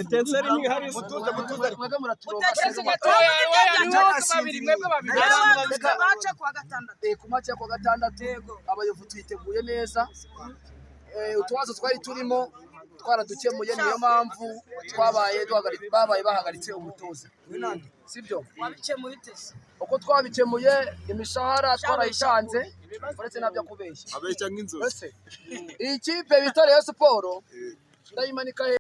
Etincelles ni ihari. Mutuze, mutuze. Mwebwe muraturoga. Utekereze gatoya, oya, ni wowe babiri, mwebwe babiri. Reka. Match kuwa gatandatu. Ku match ya kuwa gatandatu, Abayovu twiteguye neza. Utubazo twari turimo twaradukemuye, niyo mpamvu twabaye babaye bahagaritse umutoza, sibyo? Wabikemuye ute se? Uko twabikemuye, imishahara twarayitanze, uretse ntabyo kubeshya. Abeshya nk'inzozi. Ese iyi kipe bita Rayon Sport ndayimanika.